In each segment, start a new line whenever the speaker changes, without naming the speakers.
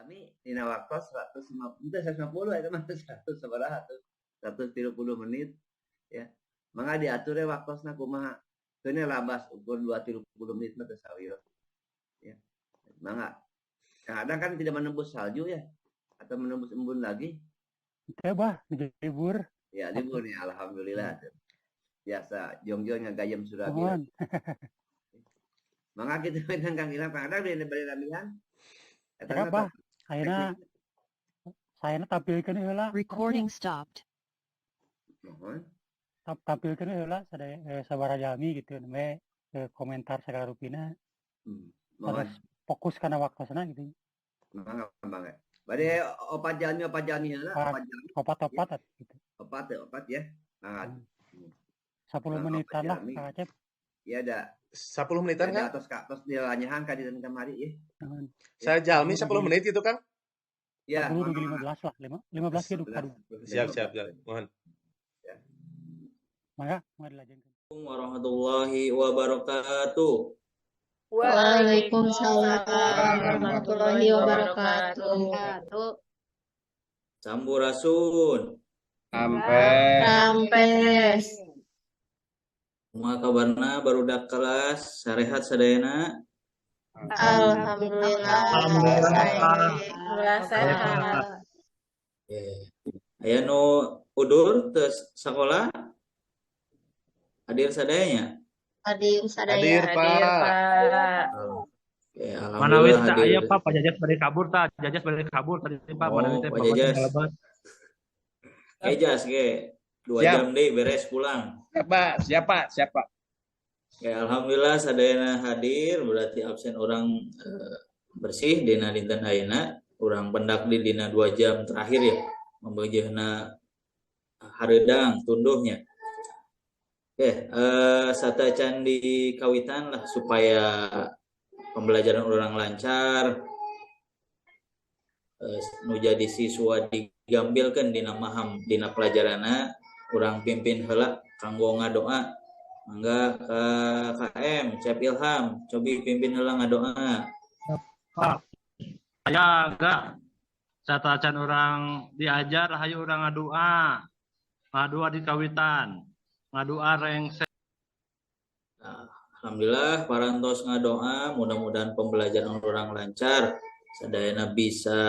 Jalmi dina waktu 150 150 eta mah 100 sabaraha tuh 130 menit ya. Mangga diatur we waktosna kumaha. Keun labas ukur 230 menit mah teu sawios. Ya. Mangga. Kadang kan tidak menembus salju ya atau menembus embun lagi.
Teh bah, libur.
Ya libur nih, alhamdulillah. Biasa jongjon ngagayem surabi.
Mohon.
Mangga kitu menang Kang Ilham, kadang di bari lamihan. Eta
Cekap
mah
bah, ayeuna sayana tampilkeun heula.
Recording stopped.
Mohon.
Tampilkeun heula sadaya sabaraha jalmi gitu nembe komentar segala rupina.
Mohon.
Terus fokus kana waktosna gitu.
Mangga mangga. Bade opat jalmi heula, opat jalmi.
Opat-opat atuh gitu.
Opat ya, opat ya. Mangga.
10
Nah,
menitan
opat
lah
jalmi.
Kang Acep.
Ya ada.
10 menitan
Ada
Kang?
atos ka atos dilanyahan ka dinten kamari ya.
Nuhun.
Saya jalmi
10
10 menit gitu Kang?
Ya,
10 dugi
mangga.
15 lah, 5 15 ge dugi kadu.
Siap, siap, siap. Mohon.
Ya.
Mangga, mangga dilajengkeun.
Warahmatullahi wabarakatuh.
Waalaikumsalam warahmatullahi wabarakatuh.
Sampurasun.
Sampai.
Rampes.
Kumaha kabarna barudak kelas sarehat sadayana?
Alhamdulillah.
Alhamdulillah sehat.
Aya nu udur teu sakola? Hadir sadayanya?
Hadir sadaya.
Hadir,
Hadir,
Pak.
Pak.
Oke,
Manawi
alhamdulillah
teh
hadir.
aya Pak, Pak Jajas bade kabur tah, Jajas bade kabur tadi Pak,
Oh,
manawi teh
Pak
Bapak teh
Jajas.
ngalebat.
Jas ge 2
Siap.
jam deui beres pulang.
Siap, Pak. Siap, Pak. Siap, Pak.
Oke, alhamdulillah sadayana hadir, berarti absen orang bersih dina dinten ayeuna, urang pendak di dina 2 jam terakhir ya, membeujeuhna hareudang tunduhnya. Oke, satacan di kawitan lah supaya pembelajaran orang lancar, nu jadi siswa digambilkeun dina maham dina pelajaranna, urang pimpin heula kanggo ngadoa. Mangga ke KM Cep Ilham, cobi pimpin heula ngadoa.
Pak, saya enggak satacan orang diajar hayu urang ngadoa. Ngadoa di kawitan. Ngadoa rengse.
Nah, alhamdulillah parantos ngadoa, mudah-mudahan pembelajaran orang lancar, sadayana bisa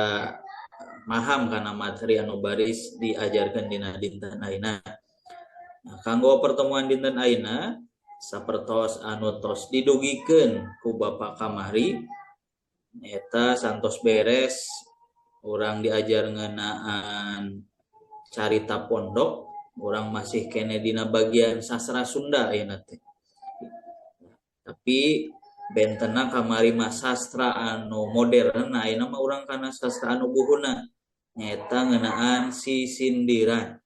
maham kana materi anu baris diajarkeun dina dinten ayeuna. Nah, kanggo pertemuan dinten ayeuna sapertos anu tos didugikeun ku Bapak kamari eta santos beres urang diajar ngeunaan carita pondok, urang masih kene dina bagian sastra Sunda ayeuna teh. Tapi bentena kamari mah sastra anu modern, nah ayeuna mah urang kana sastra anu buhuna nyaeta ngeunaan sisindiran.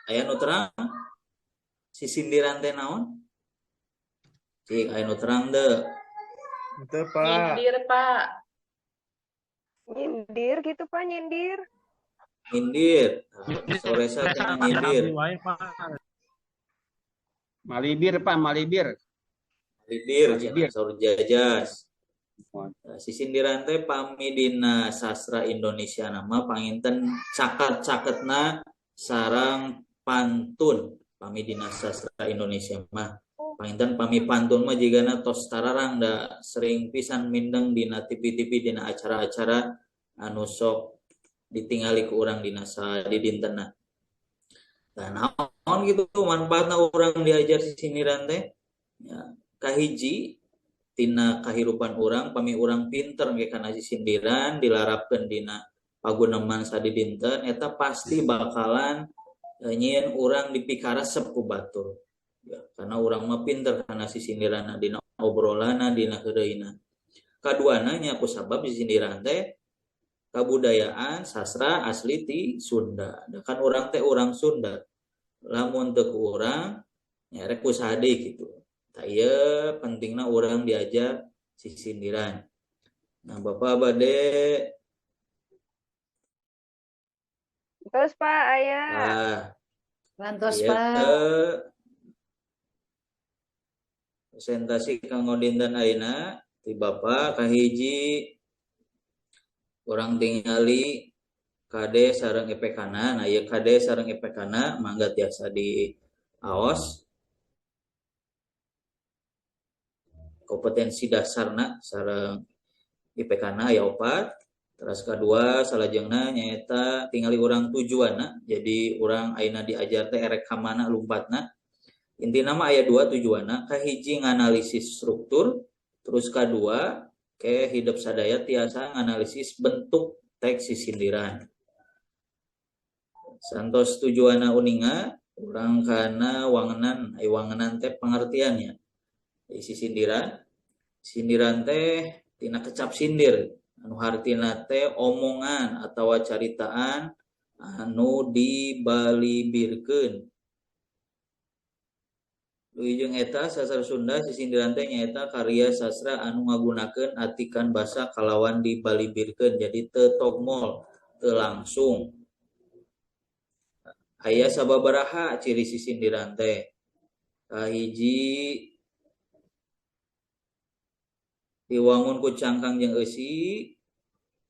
Aya nu terang sisindiran teh naon? Cik aya nu terang teu?
Teu, Pak.
Nyindir, Pak.
Nyindir gitu, Pak, nyindir.
Nyindir. Sore cenah nyindir.
Malibir, Pak, malibir.
Malibir,
Malibir.
cenah saur Jajas. Nah, sisindiran teh pami dina sastra Indonesia nama panginten caket-caketna sareng pantun. Pami dina sastra Indonesia mah panginten pami pantun mah jigana tos tararang da sering pisan mindeng dina TV-TV dina acara-acara anu sok ditingali ku urang dina sadidintenna. Nah, naon gitu manfaatna urang diajar sisindiran teh? Ya, kahiji tina kahirupan urang pami urang pinter ge kana sisindiran dilarapkeun dina paguneman sadidinten eta pasti bakalan nyieun urang dipikaresep ku batur. Ya, karena urang mah pinter kana sisindiranna dina obrolanna dina heureuyna. Kaduana nya kusabab sisindiran teh kabudayaan sastra asli ti Sunda. Da kan urang teh urang Sunda. Lamun teu ku urang nya rek ku saha deui kitu. Tah ieu pentingna urang diajar sisindiran. Nah, Bapak bade
Terus Pak, aya.
Nah,
Lantos,
ieu
Pak.
Presentasi kanggo dinten ayeuna ti Bapak kahiji Urang tingali KD sareng IPK-na. Nah, ieu KD sareng IPK-na mangga tiasa di aos. Kompetensi dasarna sareng IPK-na aya 4. Terus kedua salajengna nyaeta tingali urang tujuanna. Jadi urang ayeuna diajar teh erek ka mana lumpatna. Intina mah aya 2 tujuanna, kahiji nganalisis struktur, terus kadua ke hidup sadaya tiasa nganalisis bentuk teks sisindiran. Santos tujuanna uninga urang kana wangenan, ai wangenan teh pengertiannya. Isi sindiran, sindiran teh tina kecap sindir, anu hartina teh omongan atawa caritaan anu dibalibirkeun. Leuwih eta sastra Sunda sisindiran teh nyaeta karya sastra anu ngagunakeun atikan basa kalawan dibalibirkeun, jadi teu togmol, teu langsung. Aya sababaraha ciri sisindiran teh. Kahiji diwangun ku cangkang jeung eusi.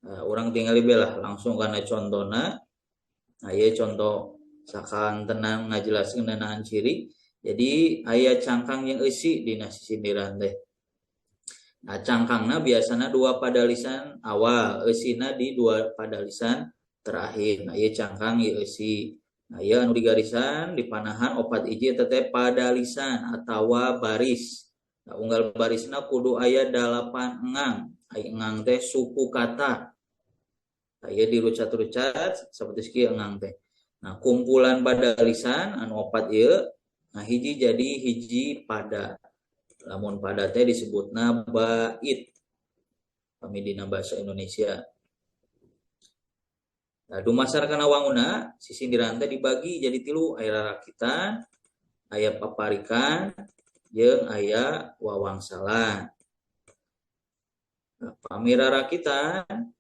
Nah, urang tingali be lah langsung kana contona. Nah, ieu contoh sakantenan ngajelaskeun ngeunaan ciri. Jadi aya cangkang yang eusi dina sisindiran teh. Nah, cangkangna biasana 2 padalisan awal, eusina di 2 padalisan terakhir. Nah, ieu cangkang ieu eusi. Nah, ieu anu digarisan dipanahan 4 hiji eta teh padalisan atawa baris. Nah, unggal barisna kudu aya 8 engang. Ai engang teh suku kata. Nah, ieu dirucat-rucat saperti kieu engang teh. Nah, kumpulan padalisan anu 4 ieu, nah hiji jadi hiji pada. Lamun pada teh disebutna bait. Pami dina bahasa Indonesia. Nah, dumasar kana wanguna sisindiran teh dibagi jadi 3, aya rarakitan, aya paparikan, jeung aya wawangsalan. Nah, pami rarakitan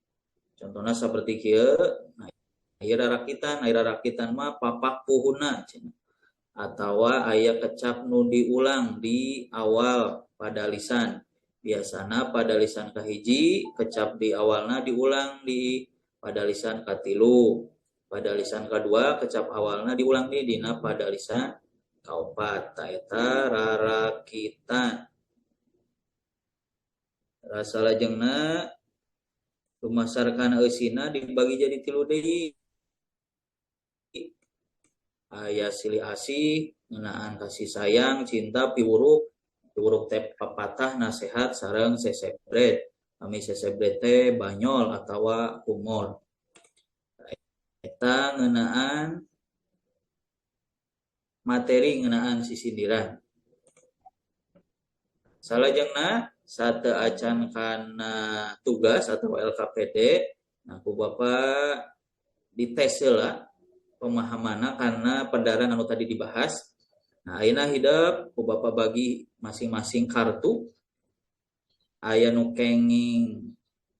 contohna saperti kieu, nah ieu rarakitan, aya rarakitan mah papak puhuna cenah. Atawa aya kecap nu diulang di awal padalisan. Biasana padalisan kahiji kecap di awalna diulang di padalisan katilu. Padalisan kadua kecap awalna diulang di dina padalisan kaopat. Ta eta rarakitan. Rasalajengna lumasarkan eusina dibagi jadi 3 deui. Aya silih asih ngeunaan kasih sayang, cinta, piwuruk. Piwuruk teh papatah, nasehat sareng sesebret. Kami sesebret teh banyol atawa humor. Eta ngeunaan materi ngeunaan sisindiran. Salajengna sateu acan kana tugas atau LKPD, nah ku Bapak dites heula pemahamanna karena pedaran anu tadi dibahas. Nah, ayeuna hidep ku Bapak bagi masing-masing kartu. Aya nu kenging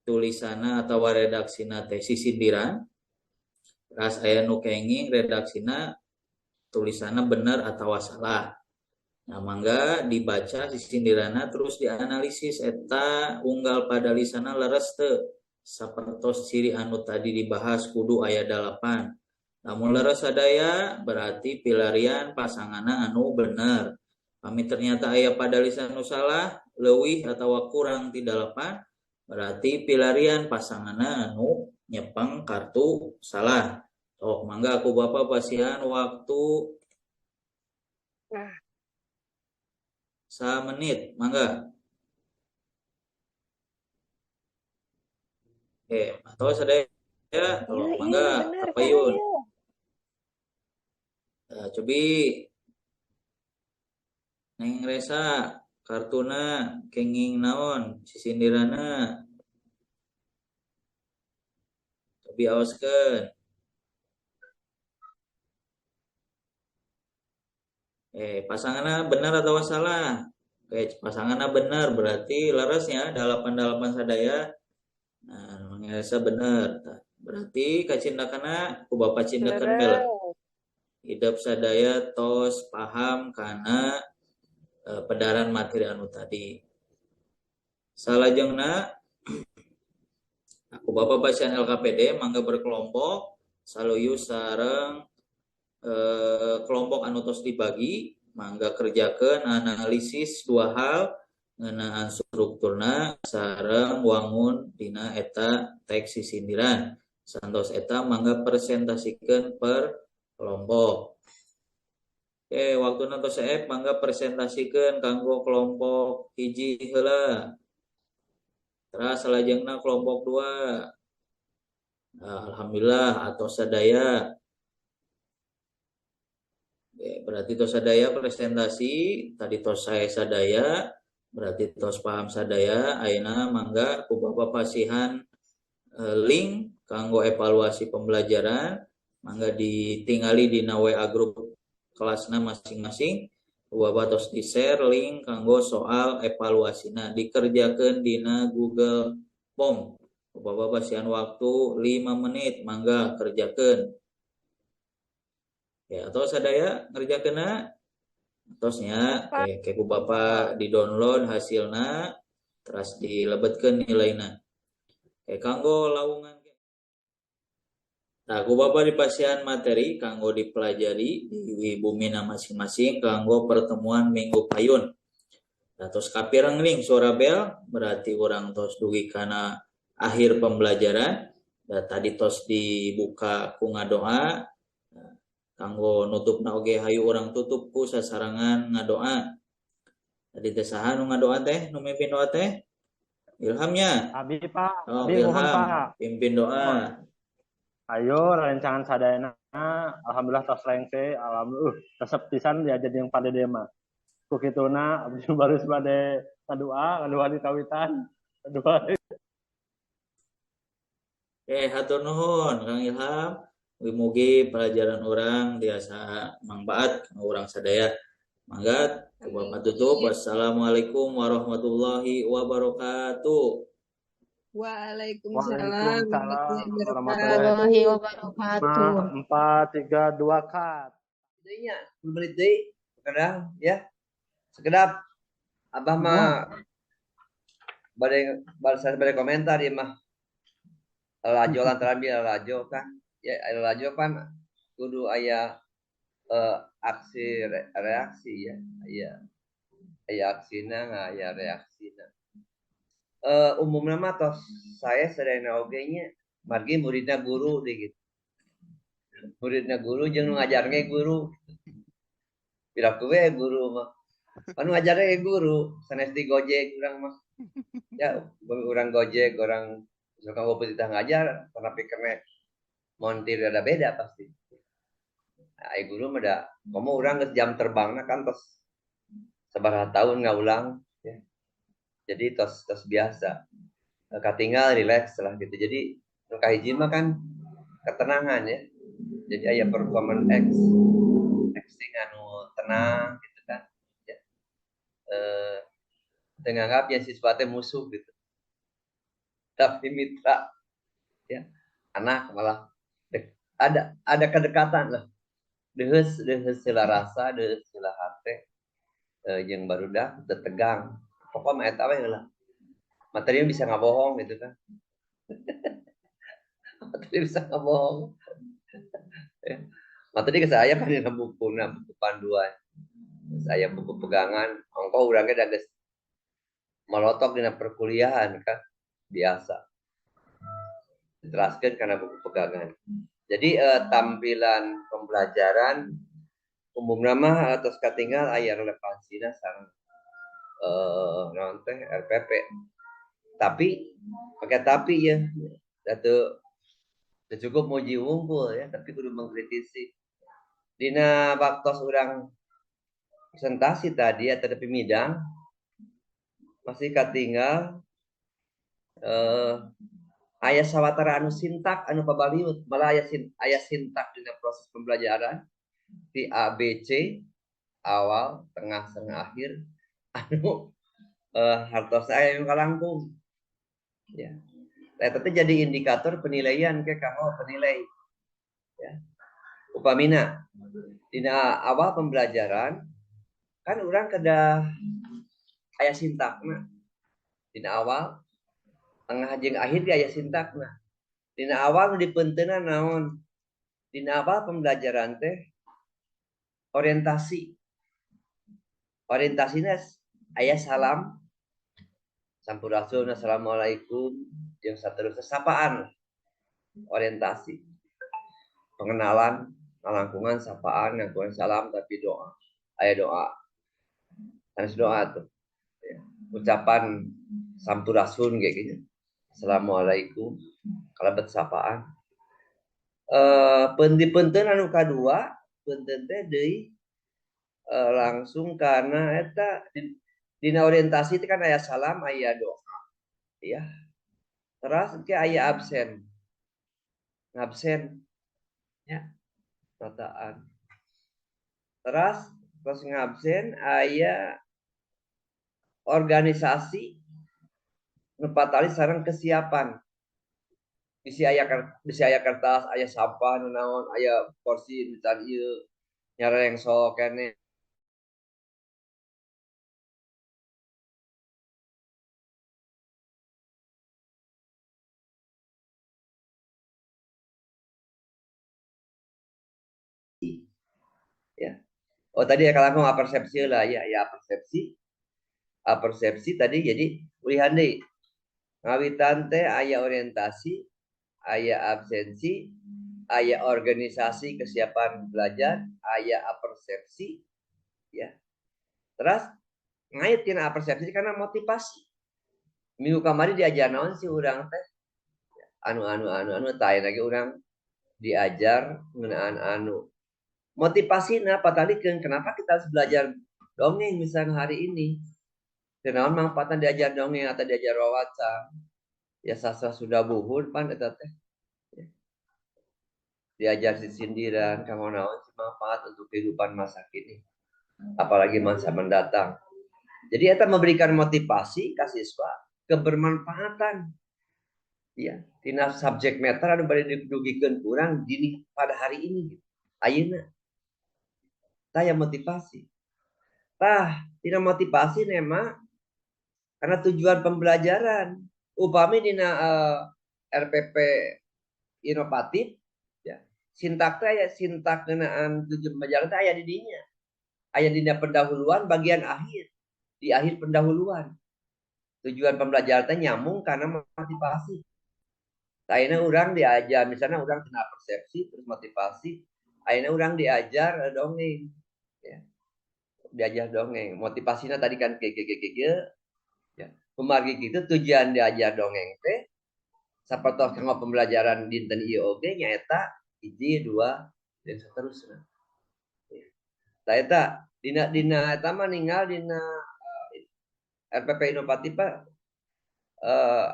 tulisanna atawa redaksina teh sisindiran. Ras aya nu kenging redaksina tulisanna bener atawa salah. Nah, mangga dibaca sisindiranna terus dianalisis eta unggal padalisana leres teu sapertos ciri anu tadi dibahas kudu aya 8. Lamun leres sadaya berarti pilarian pasanganna anu bener. Pami ternyata aya padalisan nu salah, leuwih atawa kurang ti 8, berarti pilarian pasanganna anu nyepeng kartu salah. Sok mangga ku Bapak pasihan waktu
Nah,
samenit, mangga. Oke, atau sadaya,
iya
tolong
iya
mangga
bener
kapayun.
karena
Nah, cobi Neng Resa kartuna kenging naon sisindirana. Cobi awaskeun. Pasanganna benar atau salah? Oke, pasanganna benar berarti leresnya 88 sadaya. Nah, Neng Resa bener. Berarti kacindakana ku Bapak cindakeun bela.
Leres.
Hidup sadaya tos paham kana pedaran materi anu tadi. Salajengna aku Bapak pasihan LKPD mangga berkelompok saluyu sareng kelompok anu tos dibagi mangga kerjakeun analisis dua hal ngeunaan strukturna sareng wangun dina eta teks sisindiran. Santos eta mangga presentasikeun per kelompok. Oke, waktu tos seep mangga presentasikeun kanggo kelompok hiji heula. Terus salajengna kelompok 2. Nah, alhamdulillah atau sadaya. Oke, berarti tos sadaya presentasi, tadi tos saya sadaya, berarti tos paham sadaya, ayeuna mangga ku Bapak pasihan link kanggo evaluasi pembelajaran, mangga ditingali dina WA grup kelasna masing-masing. Bapak tos di-share link kanggo soal evaluasina dikerjakeun dina Google Form. Bapak pasihan waktu 5 menit mangga kerjakeun. Ya, atau sadaya ngerjakeunna? Tosnya oke, ku Bapak di-download hasilna terus dilebetkeun nilaina. Oke, kanggo lawungan. Nah, ku Bapak dipasihan materi kanggo dipelajari di bumina masing-masing kanggo pertemuan minggu payun. Nah, tos kapireng nih suara bel berarti urang tos dugi kana akhir pembelajaran. Nah, tadi tos dibuka ku ngadoa. Nah, kanggo nutupna oge hayu urang tutup ku sasarangan ngadoa. Tadi teh saha nu ngadoa teh, nu mimpin doa teh? Ilhamnya.
Abi Pak,
Oh,
abi mohon
Ilham,
Pak.
pimpin doa.
Ayo rencangan sadayana alhamdulillah tos lengse, alhamdulillah resep pisan ya jadi yang pada mah. Ku kituna abdi baris bade ngadoa, ngadoa di kawitan. Ngadoa.
Oke, hatur nuhun Kang Ilham. Mugi-mugi pelajaran urang tiasa manfaat kanggo urang sadaya. Mangga ku Bapak tutup. Wassalamualaikum warahmatullahi wabarakatuh.
Waalaikumsalam
Waalaikumsalam
warahmatullahi
warahmatullahi
wabarakatuh.
4, 3, 2, cut.
Nya, 10 menit deui kadang ya. Sekedap Abah mah bade bade komentar ieu mah. Lalajo lantaran bi lalajo kan. Ya lalajo kan kudu aya aksi reaksi ya. Aya aya aksina aya reaksina. Umumna mah tos saya sadayana oge nya margi muridna guru deui gitu. Muridna guru jeung nu ngajar ge guru. Piraku we guru mah. Anu ngajar ge guru, sanes di Gojek urang mah. Ya, urang Gojek, urang misalkan bapak titah ngajar, tapi kena montir ada beda pasti. Nah, ai guru mah da komo urang geus jam terbangna kan tos sabaraha tahun ngaulang ya. Jadi tos tos biasa. Katinggal relax lah gitu. Jadi nu kahiji mah kan ketenangan ya. Jadi aya performance acting anu tenang gitu kan. Ya. Teu nganggap ya siswa teh musuh gitu. Tapi mitra ya. Anak malah ada kedekatan lah. Deheus deheus sila rasa, deheus sila hate jeung barudak teu tegang. Pokoknya mah eta we lah. Materinya bisa ngabohong gitu kan. Materi bisa ngabohong. Ya. Materi ke saya kan dina buku, na buku panduan. Saya buku pegangan, ongko urang ge da geus malotok dina perkuliahan kan biasa. Diteraskeun kana buku pegangan. Jadi tampilan pembelajaran umumna mah atos katinggal aya relevansina sareng naon teh RPP. Tapi pakai tapi ya, atau cukup muji wungkul ya, tapi kudu mengkritisi. Dina waktos urang presentasi tadi atau di midang masih katinggal aya sawatara anu sintak anu pabaliut, malah aya sintak dina proses pembelajaran di A B C awal, tengah, setengah akhir anu hartos aya yang kalangkung ya. Eta teh jadi indikator penilaian ke kanggo penilai ya. Upamina dina awal pembelajaran kan urang kedah aya sintakna dina awal, tengah jeung akhir ge aya sintakna. Dina awal nu dipeunteunna naon? Dina awal pembelajaran teh orientasi. Orientasina aya salam, sampurasun, assalamualaikum, jeung saterusna sapaan. Orientasi. Pengenalan, ngalangkungan sapaan, ngangkungan salam tapi doa. Aya doa. Sanes doa tuh. Ya. Ucapan sampurasun kayak gitu. Assalamualaikum. Kalebet sapaan. Peunti-peunteun anu kadua, peunteun teh deui langsung karena eta dina orientasi itu kan aya salam, aya doa. Ya. Terus ke aya absen. Ngabsen. Ya. Tataan. Terus ngabsen aya organisasi nu patali sareng kesiapan. Bisi aya kertas, aya sampah nu naon, aya porsi nu can ieu, nyarengso keneh. Ya. Oh tadi ya kalau aku persepsi lah ya, ya persepsi. Persepsi tadi jadi ulihan deui. Ngawitan teh aya orientasi, aya absensi, aya organisasi kesiapan belajar, aya apersepsi, ya. Terus ngait tina apersepsi karena motivasi. Minggu kamari diajar naon sih urang teh? Anu anu anu anu tah lagi urang diajar ngeunaan anu. Motivasi nah patalikeun kenapa kita harus belajar dongeng misalnya hari ini? Kenaon manfaatna diajar dongeng atau diajar wawacan? Ya sastra sudah buhun pan eta teh. Ya. Diajar sisindiran kanggo naon sih manfaat untuk kehidupan masa kini, apalagi masa mendatang. Jadi eta memberikan motivasi ka siswa kebermanfaatan. Ya, tina subject matter anu bade didugikeun ku urang dini pada hari ini. Ayeuna. Tah ya motivasi. Tah, tina motivasi nema karena tujuan pembelajaran. Upami dina RPP inovatif ya, sintak teh aya sintak ngeunaan tujuan pembelajaran teh aya di dinya. Aya dina pendahuluan bagian akhir. Di akhir pendahuluan. Tujuan pembelajaran teh nyambung karena motivasi. Ayeuna urang diajar misalnya urang tina persepsi terus motivasi, ayeuna urang diajar dongeng ya. Diajar dongeng. Motivasinya tadi kan ke ya. Kumargi kitu tujuan diajar dongeng teh sapertos kanggo pembelajaran dinten ieu oge nyaeta 1, 2 dan seterusnya. Tah eta dina eta mah ninggal dina RPP inovatif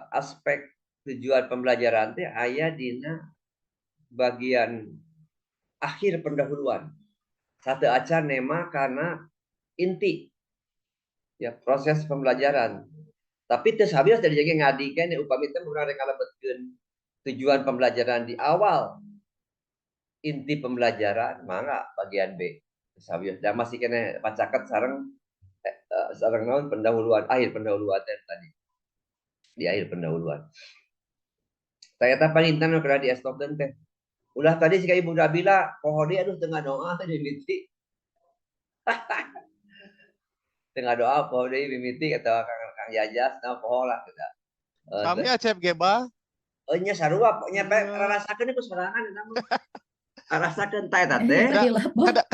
aspek tujuan pembelajaran teh aya dina bagian akhir pendahuluan. Satu acan nema karena inti ya proses pembelajaran. Tapi teu sabios dari jadi ngadikeun upami teh urang rek kalebetkeun tujuan pembelajaran di awal inti pembelajaran mangga bagian B. Teu sabios da masih keneh pacaket sareng sareng naon pendahuluan akhir pendahuluan teh tadi. Di akhir pendahuluan. Tah eta palintan nu kudu diestopkeun teh. Ulah tadi si Ibu Nabila poho deui aduh teu ngadoa teh mimiti. Teu ngadoa poho deui mimiti kata Kang Jajas nah poho lah kita.
Kami Acep Geba.
Oh nya sarua nya rarasakeun ku sorangan eta mah. Rarasakeun tah eta teh.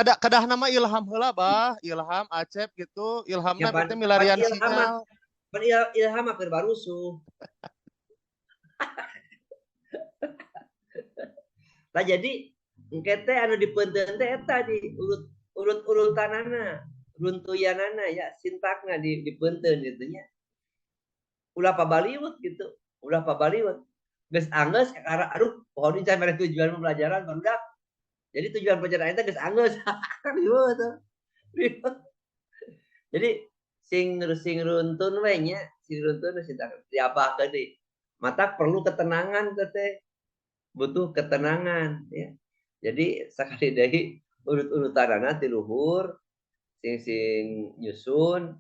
Kedah nama Ilham heula bah, Ilham Acep gitu, Ilhamna teh milarian sinyal.
Pan Ilham mah keur barusuh. Nah jadi engke teh anu dipeunteun teh eta di urut-urutanana, runtuyanana ya sintakna di dipeunteun gitu nya. Ulah pabaliut gitu, ulah pabaliut. Geus anggeus kakara aduh poho deui can mere tujuan pembelajaran barudak. Jadi tujuan pembelajaran eta geus anggeus. Riweuh tuh. Jadi sing runtun we nya, sing runtun sintak diapahkeun deui. Mata perlu ketenangan teh. Butuh ketenangan ya. Jadi sakali deui urut-urutanana ti luhur sing nyusun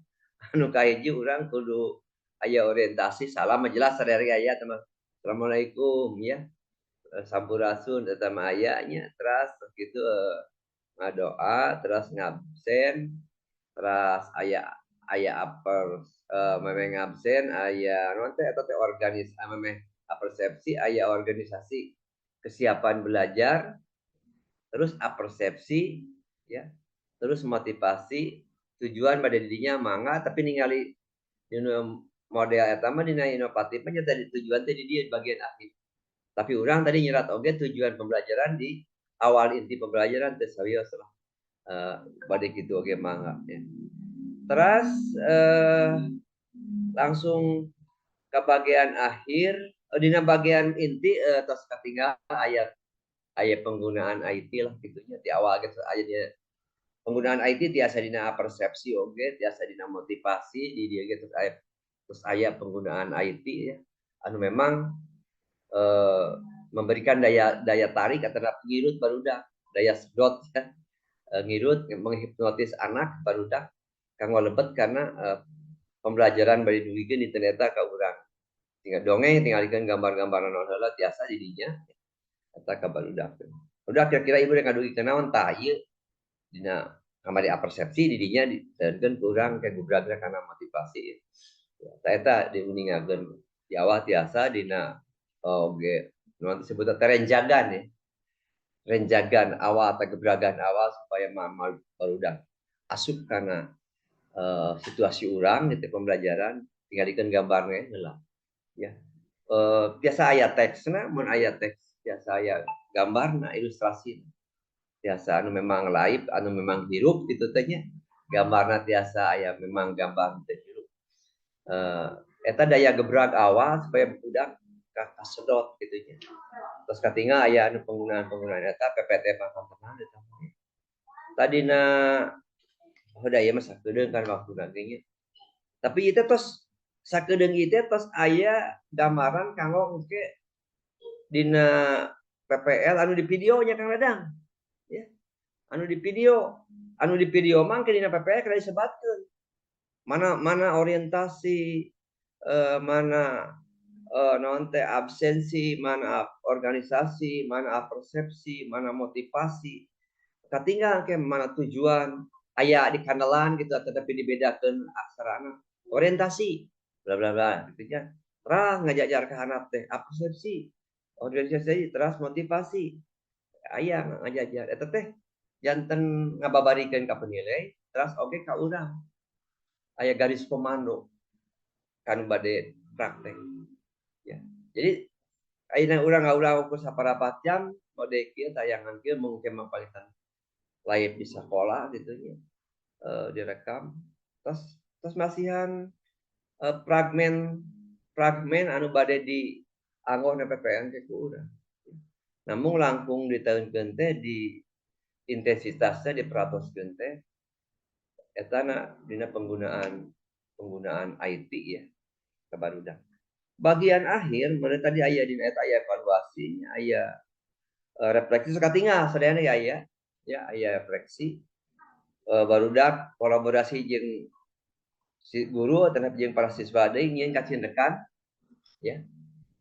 anu kahiji urang kudu aya orientasi salam jelas sadaya aya teman. Assalamualaikum ya. Sampurasun eta mah aya nya, teras kitu ngadoa, teras ngabsen, teras aya aya aper memeh ngabsen aya naon teh eta teh organis memeh apersepsi aya organisasi kesiapan belajar, terus apersepsi ya, terus motivasi, tujuan pada dirinya mangga tapi ningali dina model eta mah dina inovatif mah tadi tujuan teh di dieu bagian akhir. Tapi urang tadi nyerat oge tujuan pembelajaran di awal inti pembelajaran teh sawios lah. Bade kitu oge mangga ya. Terus langsung ke bagian akhir, dina bagian inti tos katinggal ayat aya penggunaan IT lah gitunya di awal gitu aya dia penggunaan IT tiasa dina persepsi oge, tiasa dina motivasi di dia gitu aya, terus aya penggunaan IT ya anu memang memberikan daya daya tarik terhadap ngirut barudak, daya sedot ya, ngirut menghipnotis anak barudak kanggo lebet karena pembelajaran bari dugikeun di ternyata ka urang tinggal dongeng tinggalikeun gambar-gambar naon heula tiasa jadinya eta ka barudak. Udah kira-kira ibu rek ngadugikeun naon tah ieu dina kamari apersepsi didinya diteunkeun ku urang ke gubragna kana motivasi ya. Tah eta diuningakeun di awal tiasa dina oge naon disebutna teh renjagan ya. Renjagan awal atau gebragan awal supaya barudak asup kana situasi urang gitu pembelajaran tinggalikeun gambarna heula ya. Biasa aya teksna, mun aya teks biasa aya gambarna, ilustrasi biasa anu memang live, anu memang hirup gitu teh nya. Gambarna tiasa aya memang gambar teh hirup. Eta daya gebrag awal supaya budak kasedot gitu nya. Terus katinggal aya anu penggunaan-penggunaan eta PPT mah tenang eta mah. Tadina oh da ieu mah sakedeung kan waktuna ge nya. Tapi ieu teh tos sakedeung ieu teh tos aya gambaran kanggo engke dina PPL anu di video nya Kang Dadang. Ya. Anu di video mah engke dina PPL kada disebatkeun. Mana mana orientasi, mana naon teh absensi, mana organisasi, mana persepsi, mana motivasi. Katinggal ke mana tujuan, aya di kandelan gitu tetapi dibedakeun aksarana. Orientasi bla bla bla gitu nya. Terus ngajajar ka handap teh persepsi, organisasi, terus motivasi. Aya ngajajar eta teh janten ngababarikeun ka penilai, terus oge ka urang. Aya garis komando kanu bade praktek. Ya. Jadi ayeuna urang ngaulah ukur saparapat jam mode kieu tayangan kieu mungkin mah palitan live di sekolah gitu nya. Direkam terus terus masihan fragmen fragmen anu bade di anggo na PPN ke ku urang. Namun langkung diteunkeun teh di intensitasnya diperatoskeun teh eta na dina penggunaan penggunaan IT ya ka barudak. Bagian akhir mana tadi aya dina eta aya evaluasi nya, aya refleksi sok katinggal sadayana ya aya ya aya refleksi, barudak kolaborasi jeung si guru terhadap jeung para siswa deui nyieun kacindekan ya.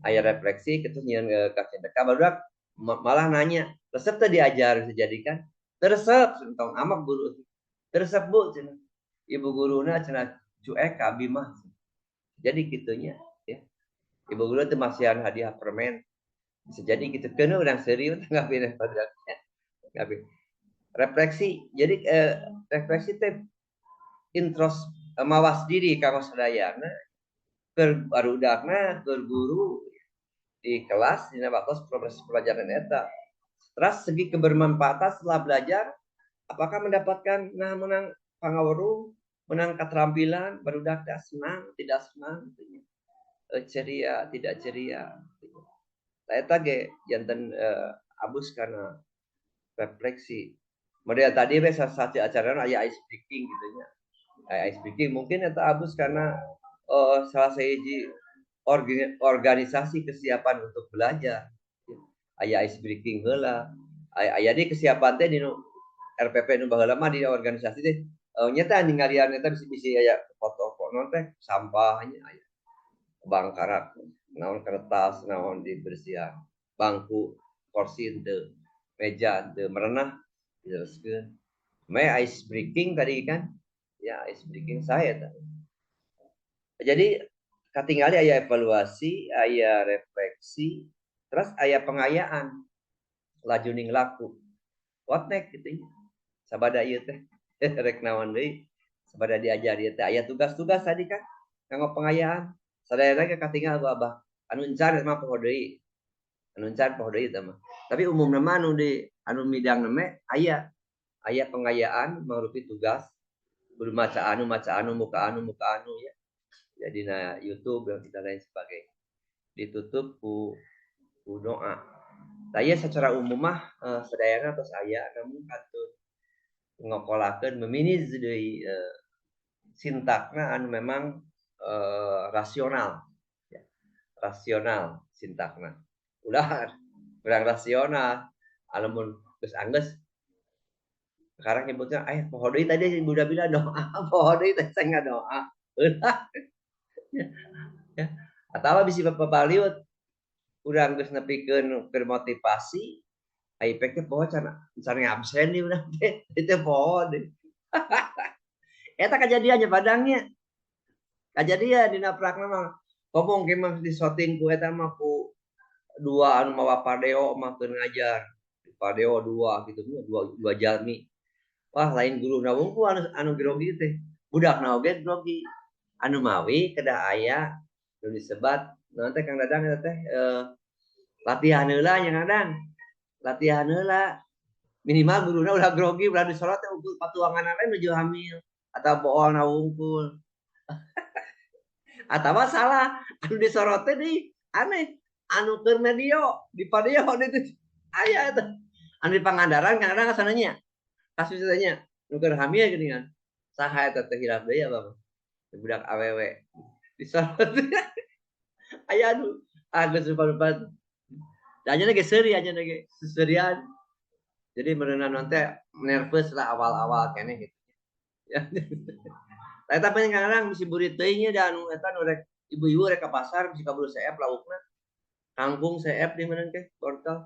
Aya refleksi kitu nyieun kacindekan barudak malah nanya, resep teh diajar bisa jadikan teu resep tong amak guru. Teu resep Bu cenah. Ibu guruna cenah cuek ka abi mah. Jadi kitunya ya. Ibu guru teh masihan hadiah permen. Bisa jadi gitu keun urang serius tanggapin barudak. Tanggapin. Refleksi. Jadi refleksi teh intros mawas diri kanggo sadayana keur barudakna, keur guru di kelas dina waktu proses pelajaran eta. Terus segi kebermanfaatan setelah belajar, apakah mendapatkan nah menang pangaweruh, menang keterampilan, barudak teh senang, tidak senang gitu nya. Ceria, tidak ceria gitu. Tah eta ge janten abus karena refleksi. Model tadi we satu acara aya ice breaking gitu nya. Aya ice breaking mungkin eta abus karena salah sahiji organisasi kesiapan untuk belajar. Aya ice breaking heula. Aya aya di kesiapan teh dinu RPP nu baheula mah di organisasi teh nyata ninggalian eta bisi-bisi aya foto naon teh sampah nya aya bangkarak naon kertas naon dibersihan. Bangku kursi henteu, meja henteu merenah diteruskeun. Me ice breaking tadi kan? Ya, ice breaking saya tadi. Jadi katingali aya evaluasi, aya refleksi, terus aya pengayaan lajuning laku. What next gitu nya. Sabada ieu teh rek naon deui? Sabada diajar ieu teh aya tugas-tugas tadi kan kanggo pengayaan. Sadayana ge katingal ku Abah. Anu encan mah poho deui. Anu encan poho deui eta mah. Tapi umumna mah anu di anu midang mah aya aya pengayaan mangrupi tugas kudu maca anu maca anu muka anu muka anu ya. Jadi na YouTube dan lain sebagainya. Ditutup ku ku doa. Saya secara umum mah sadayana tos aya namun kantun ngokolakeun memanage deui sintakna anu memang rasional ya. Rasional sintakna. Ulah kurang rasional alamun geus anggeus sekarang nyebutnya poho deui tadi Bunda bilang doa poho deui teh saya ngadoa. Ulah. Ya. Ya. Atawa bisi papaliut urang geus nepikeun keur motivasi ai pek teh poho can can ngabsen di urang teh itu poho deui. Eta kajadiannya padangnya. Kajadian dina prakna mah ngomong ge mah disoting ku eta mah ku dua anu mawa padeo mah keur ngajar. Padeo dua gitu dua dua jalmi. Wah lain guru na wungkul anu anu grogi teh. Budakna oge grogi. Anu mawi kedah aya nu disebat naon teh Kang Dadang eta teh latihan heula nya Kang Dadang. Latihan heula minimal guruna ulah grogi ulah disorot teh ukur patuangan lain nuju hamil atau boolna wungkul. Atawa salah anu disorot teh di aneh anu keur medio di padeo ditu aya eta. Anu di Pangandaran Kang Dadang asalna kasus tanya nu keur hamil geuningan. Saha eta teh hilaf deui abah mah. Budak awewe disorot aya anu geus rupa-rupa. Da anjeunna ge seuri anjeunna ge seserian. Jadi meureunan teh nervous lah awal-awal keneh gitu. Ya. Eta paling kadang bisi burit teuing nya da anu eta nu rek ibu-ibu rek ka pasar bisi kaburu seep laukna. Kangkung seep di meureun teh wortel.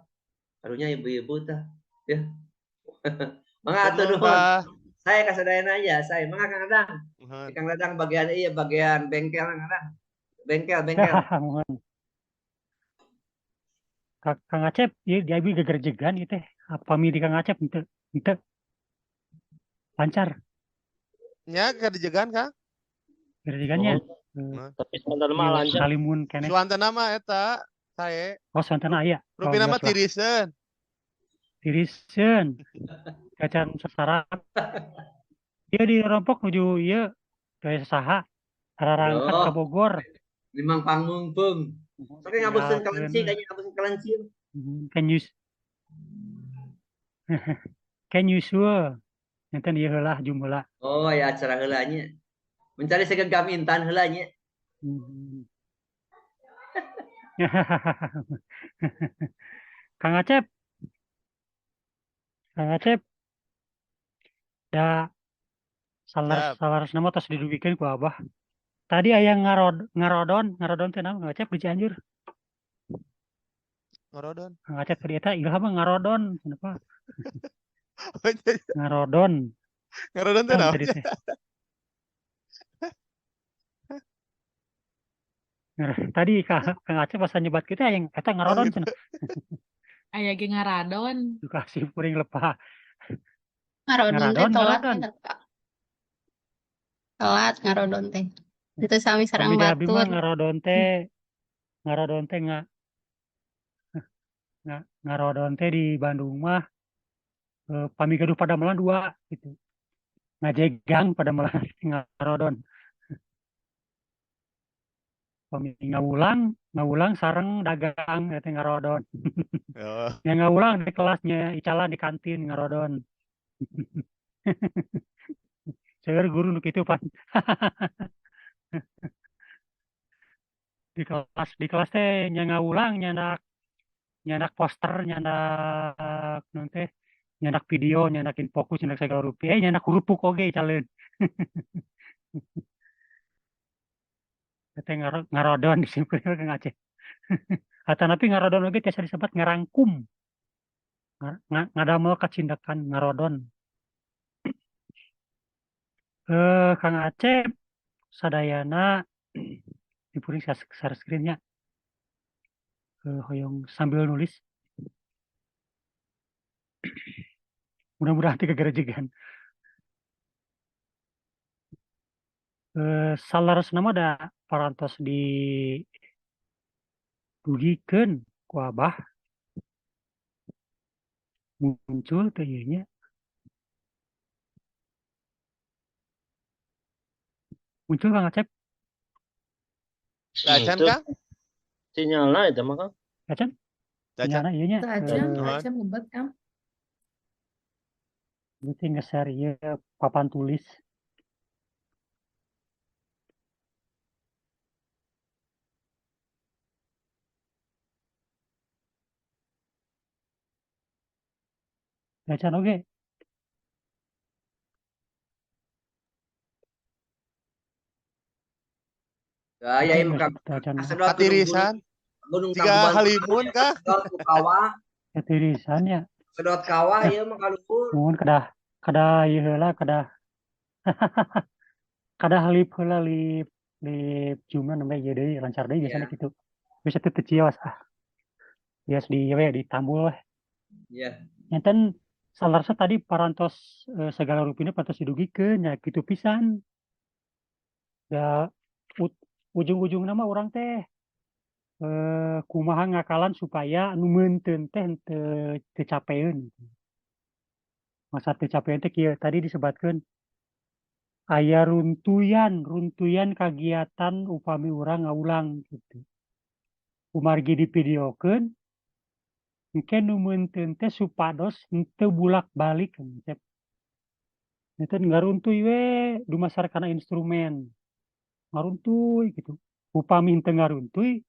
Karunya ibu-ibu tah. Ya. Mangga atuh
Nuhun,
nuhun.
Bah.
Saya kasadayana aja, saya mangga Kang Dadang.
Nuhun.
Kang Dadang bagian iya bagian bengkel Kang Dadang. Bengkel, bengkel.
Mohon. Kang Acep, ieu di abi gegerjegan ieu teh. Apa mi di Kang Acep henteu henteu lancar
Nya kadejegan Kang.
gegerjegannya.
Oh, tapi sebentar mah
Ieu
lancar.
salimun keneh.
Suantana mah eta sae.
Oh, suantana aya. Oh,
Rupina mah
geus lah.
tiriseun.
Tiriseun. Gacan sasarap. Ieu di rompok nuju ieu gaya saha ararangkat ka
Aduh,
Bogor.
limang pangmungpung. Sok ngabuseun kelenci
Tinggalkeun.
kayaknya ngabuseun kelenci.
Can you can you sure? Nenten ieu heula jum heula.
Oh ya acara heula nya. Mencari segenggam intan heula nya.
Kang Acep, Kang Acep, da salar
Siap.
salar nama tos didugikeun ku Abah. Tadi aya ngarodon, ngarodon teh naon Kang Acep di Cianjur.
Ngarodon.
Kang Acep tadi eta ilham mah ngarodon, kenapa? Ngarodon.
Ngarodon teh
Naon
naon?
tadi teh? Tadi Kang Acep pas nyebat kita yang eta
Oh
ngarodon
gitu.
cenah.
Aya ge ngaradon.
Dukasih puring lepah.
Ngarodon teh
Ngaradon,
telat
ngaradon.
eta, Pak. Telat ngarodon teh. Itu sami sareng
Kami di abdi mah
batur.
ngarodon teh ngarodon teh di Bandung mah pami gaduh padamelan dua gitu. Ngajegang padamelan ngarodon. Pami ngawulang sareng dagang eta ngarodon.
Oh.
Yang ngawulang di kelasnya icalan di kantin ngarodon. Seueur guru nu kitu pan. Di kelas teh nya ngawulang nyandak poster, nyandak naon teh, nyandak video, nyandak infokus, nyandak segala rupi, nyandak kerupuk oge icaleun. Teh ngarodon disimpulkeun Kang Aceh. Atanapi ngarodon oge tiasa disebat ngarangkum. Ngadamel kacindekan ngarodon. Kang Acep sadayana dipuring share screen-nya. Hoyong sambil nulis. Mudah-mudahan teu garejegan. Saleresna mah da parantos didugikeun ku Abah. Muncul teh ieu nya. Muncul Kang Acep?
Acan,
Itu
Kang?
sinyalna itu mah, Kang.
Acan?
Acan.
Sinyalna ieu nya.
Acan,
Nuhun.
acan ngebet, Kang.
Berarti nge-share ieu papan tulis. Acan oge.
Ya, ya,
Acan
maka
geus acan.
kasedot
Katirisan.
gunung
Jika
Tangkuban
halimun kah?
Sedot ku kawah,
Katirisan ya.
sedot kawah ieu mah kaluhur.
Mohon kedah kedah ieu heula kedah kedah lip heula lip lip jumlah nembe ieu deui lancar deui biasana
Ya.
kitu. Bisa teu teu cios ah. Bias di we ditambul weh.
Ya.
Enten salarsa tadi parantos segala rupina parantos didugikeun nya kitu pisan. Ya ujung-ujungna mah urang teh kumaha ngakalan supaya anu meunteun teh henteu teu capeun. Masa teu capeun teh kieu tadi disebatkeun aya runtuyan, runtuyan kagiatan upami urang ngawulang gitu. Kumargi divideokeun engke nu meunteun teh supados henteu bulak-balik Cep. Eta ngaruntuy we dumasar kana instrumen. Ngaruntuy gitu. Upami henteu ngaruntuy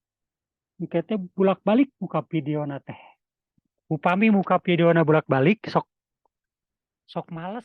engke teh bulak-balik muka videona teh. Upami muka videona bulak-balik sok sok males.